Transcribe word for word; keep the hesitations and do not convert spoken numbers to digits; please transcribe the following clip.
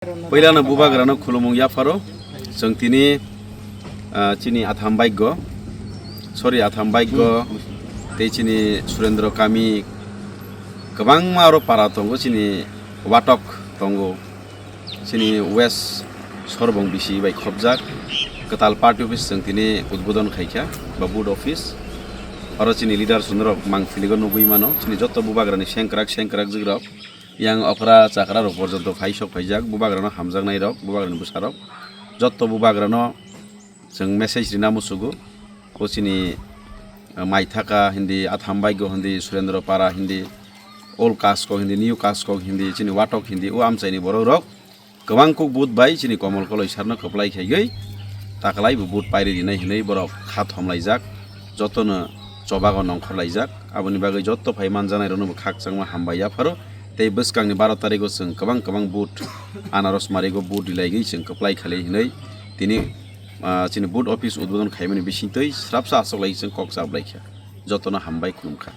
Puilano bubagrano khulumung yapharo. Chwng tini, ah, chini Atham Baiggo, sorry, Atham Baiggo, tei chini Surendra Kami, kwbangma aro para tongo, chini Watok tongo, chini West Sorbong bisi bai khopjak. Kwtal party office chwng tini udbodon khaikha, ba booth office. Oro chini leader sunorok mangpiligo nugwi mano, chini jotto bubagrani sengkrak sengkrak jigrok. Yang okra chakra rok porjonto phai sok phaijak, bubagrano hamjaknai rok, bubagrani bwsarok, jotto bubagrano chwng message rina musugo. O chini, eh, Maithaka hindi, Atham Baiggo hindi, Surendra Para hindi, Old Kaskok hindi, New Kaskok hindi, chini Watok hindi, o amchaini borok rok kwbang kuk vote bai chini Komol Koloi sarno kwplai khaigwi takalai bo vote pairi rinai hinwi borok kha thomlaijak, jotono chobago nongkhorlaijak. Aboni bagwi jotto phai manjaknai rokno bo khakchangma hambai yapharo. Tei bwskangni baro tarigo chwng kwbang kwbang vote anaros marigo vote rilaigwi chwng kwplai khalai hinwi tini, ah, chini vote office udbodon khaimani bisingtwi srapsa achoklai chwng kok chaplaikha. Jotono hambai khulumkha.